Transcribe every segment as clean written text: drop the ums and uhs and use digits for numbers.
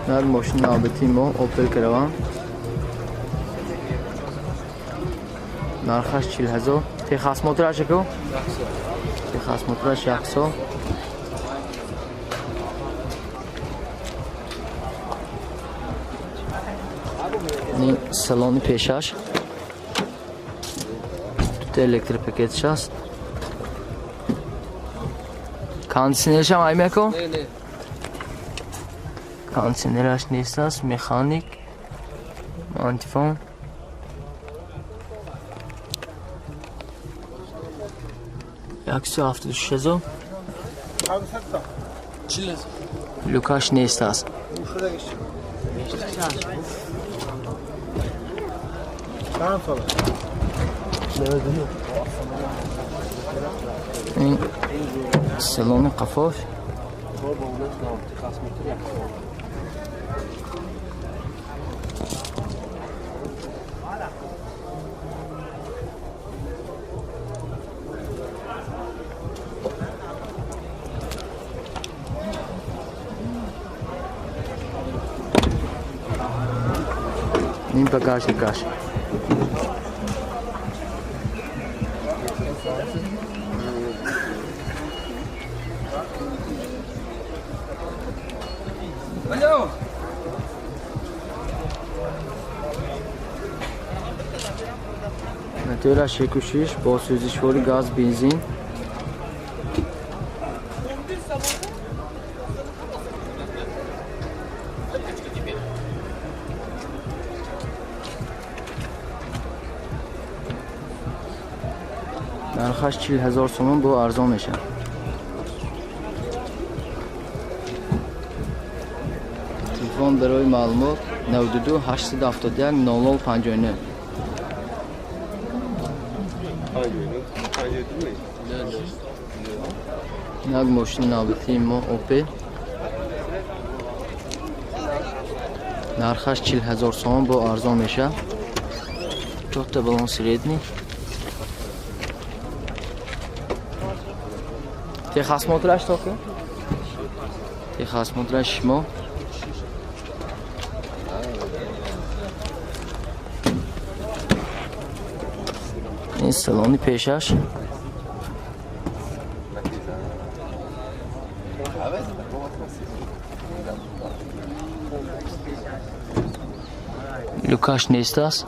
Як мошини навбатии мо Opel Caravan. Нархаш 40 000. Техосмотраш ку? Техосмотраш як сол. Ин салони пешаш. Дута электропакетш аст. Кондиционершам ай меко? Не, не. Кондиционераш нест аст, механик, антифон. 176 000. Люкаш нест аст. Ин салони қафош. Ин багажникаш. Алло. Мотораш 1,6 бо сӯзишвори газ, бензин. Нархаш 40 000 сомон, бо арзон мешавад. Телефон барои маълумот 92 871 00 59. Як мошини навбатии мо Opel. Нархаш 40 000 сомон, бо арзон мешавад. Чорта баллон средний. Техосмотраш то ки? Техосмотраш шумо. Ин салони пешаш. Люкаш нест аст.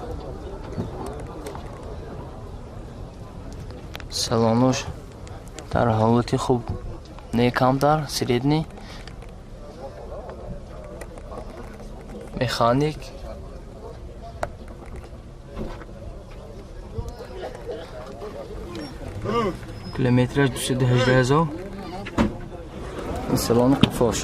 Салонош дар ҳолати хуб, не камтар, средний. Механик. Километраш 218 000. Ин салони қафош.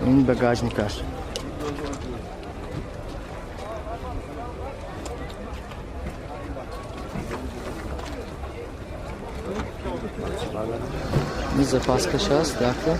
Ин багажникаш. Ин запаскаш аст, якта.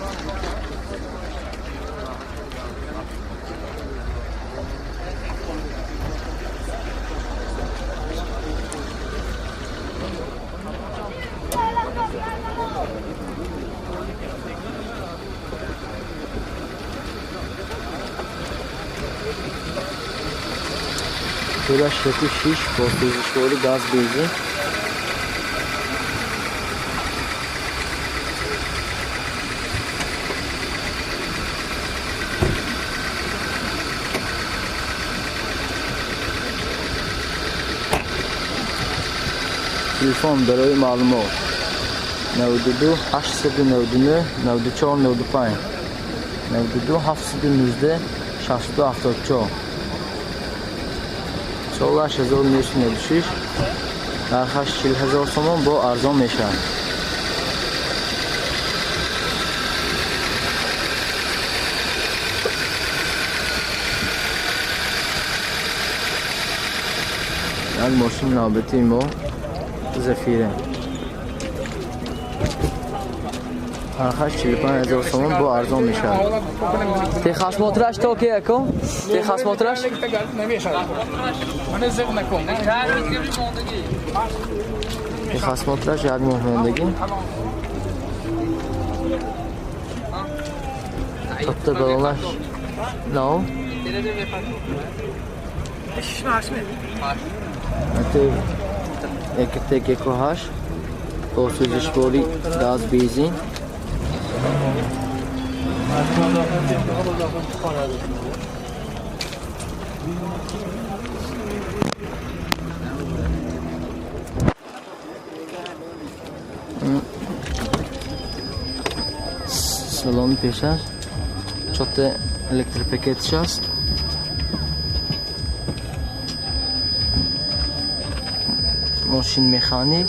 Мотораш 1,6 бо сӯзишвори газ, бензин. Телефон барои маълумот 92 899 94 95, 92 719 62 74. Солаш 1996, нархаш 40 000 сомон, бо арзон мешавад. Як мошини навбатии мо Зафира. Нархаш 45 000 сомон, бо арзон мешавад. Техосмотраш то ки яко? Техосмотраш? Техосмотраш як моҳ мондагӣ. Чотта балонаш нав. Мотор ЕКТ 1.8 бо сӯзишворӣ газ бензин. Салони пешаш чотта электропакетш аст. Мошин механик.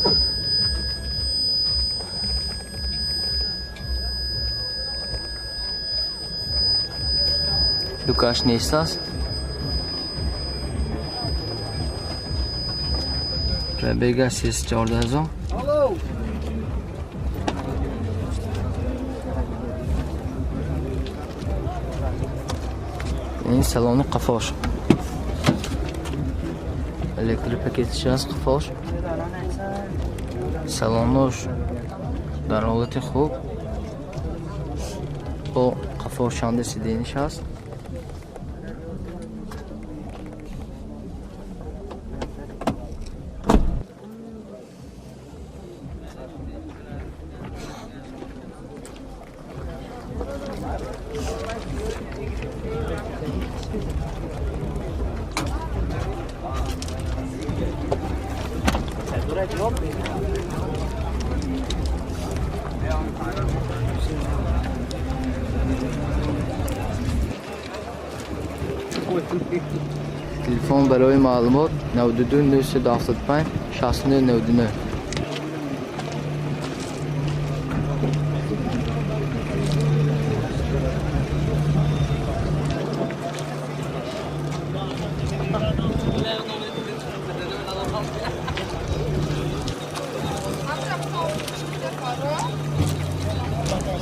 Люкаш нест аст. Пробега 314 000. Ин салони қафош. Электропакетиш аст қафош. Салонош дар ҳолати хуб. Бо қафошанда сидениш аст. Телефон барои маълумот 92 975 69 99.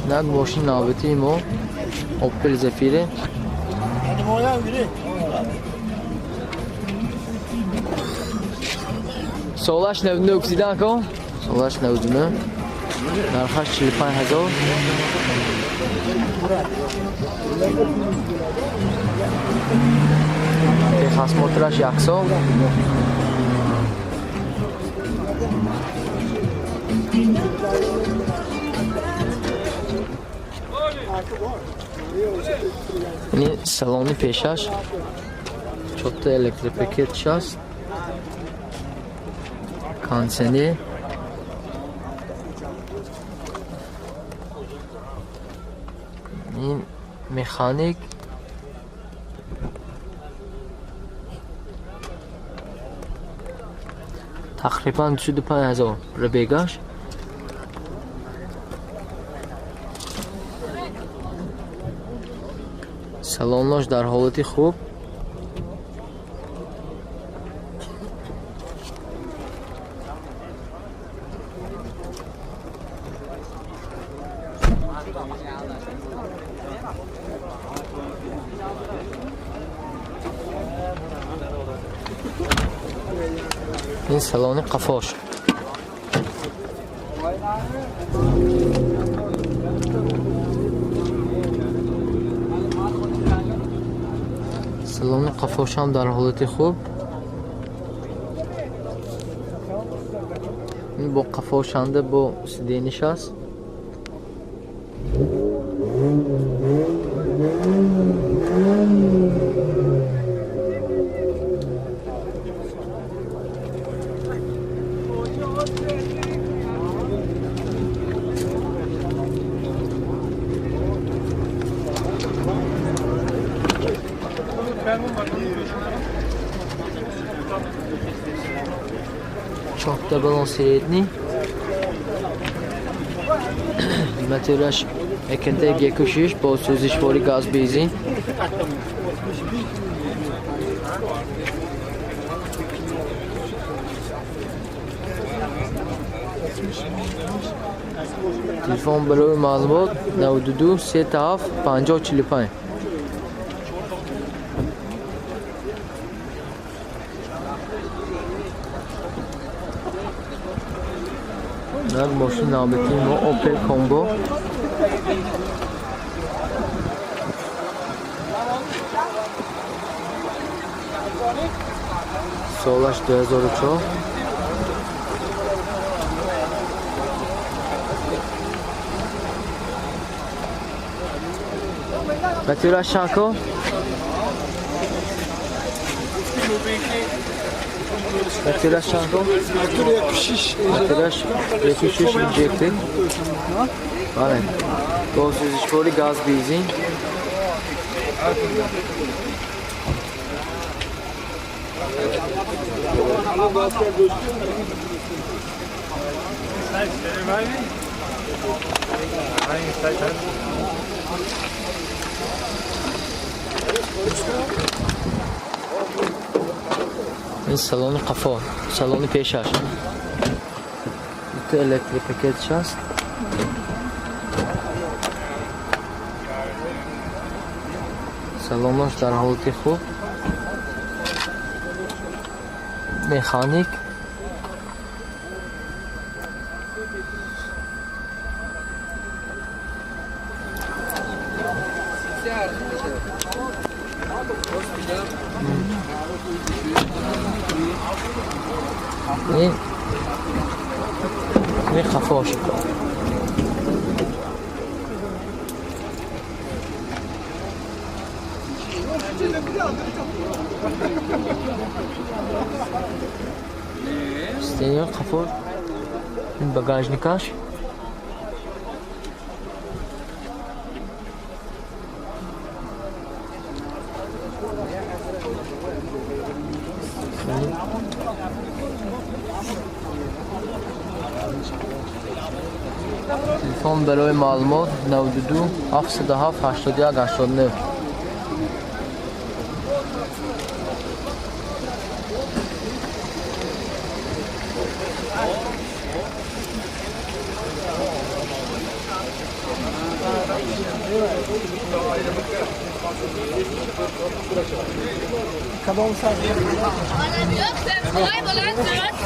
Инак мошини навбатии мо Opel Zafira. Солаш 99 гуфтидан ко? Солаш 99. Нархаш 45 000. Техосмотраш як сол. Ини салони пешаш чотта электропакетш аст. Кондитсионер. Ин механик. Тақрибан 25 000 пробегаш. Салонош дар ҳолати хуб. Ин салони қафош. Салони қафошам дар ҳолати хуб. Ин бо қафошанда бо сидениш аст. Чорта балон средний. Мотораш ЕКТ 1.6 бо сӯзишворӣ газ бензин. Телефон барои маълумот 92 37 50 45. Як мошини навбатии мо Opel Combo. Солаш 2004. Мотораш чанд ко? Мотораш чанд ко? Мотораш 1.6 инжектор. Бале. Бо сӯзишвори газ, бензин. Ин салони қафо, салони пешаш. Дута электропакетш аст. Салонаш дар ҳолати хуб. Механик. Ин қафош. Стенио қафош. Ин багажникаш. Телефон барои маълумот 92 707 81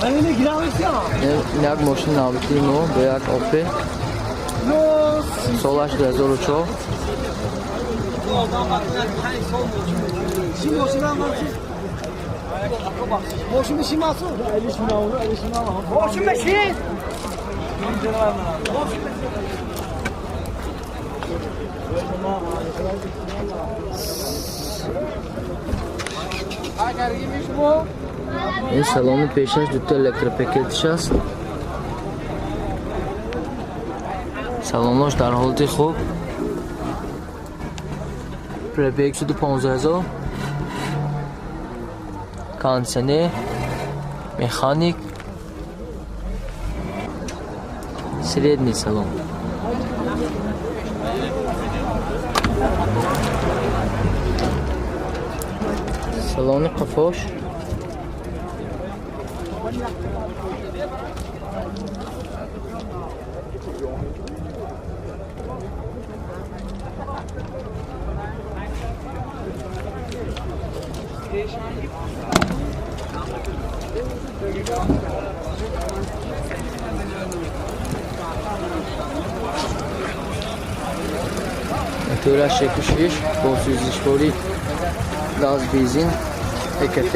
89. Як мошини навбатии мо бо як Opel. Солаш 2004. Ин салони пешаш дута электропакетиш аст. Салонош дар ҳолати хуб. Пробег 115 000. Кондиционер, механик. Средний салон. Салони қафош. Мотораш 1.6 бо сӯзишворӣ газ, бензин, ЭКТ.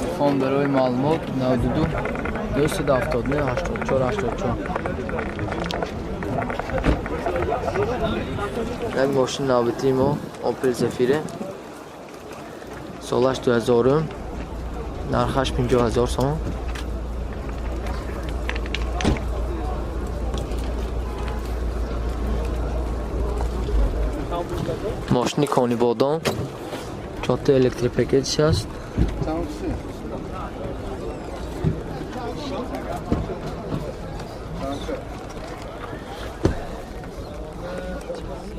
Телефон барои маълумот 92 279 84 84. Як мошини навбатии мо Opel Zafira. Солаш 2000, нархаш 50 000 сомон. Мошини Конибодом, чорта электропакетиш аст.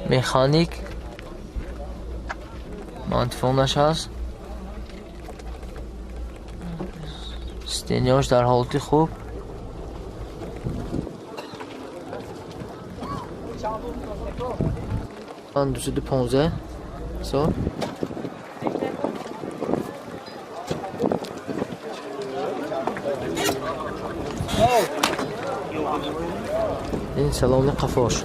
Механик, магнитофонаш ҳаст, сиденья ш дар ҳолати хуб. 215 сол. Ин салони қафош.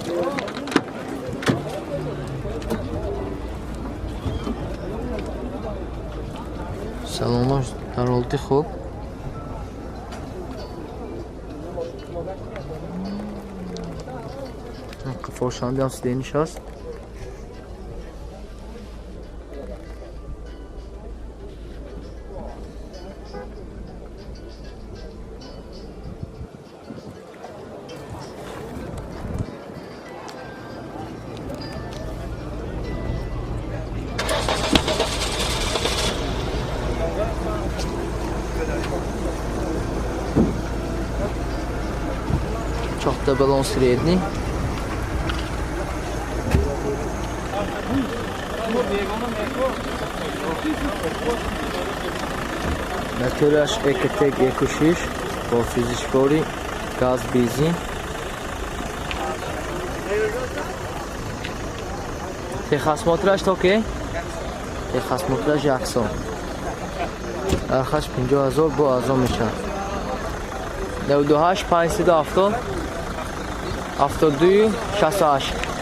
Салонош дар ҳолати хуб. Қафошам сиденья ш ҳаст. Чорта баллон средний. Мотораш Ecotec Eco 6 бо сӯзишворӣ газ, бензин. Техосмотр аш то ки? Техосмотр аш як сол. Нархаш 50 000, бо арзон мешавад. 98 570 72 68.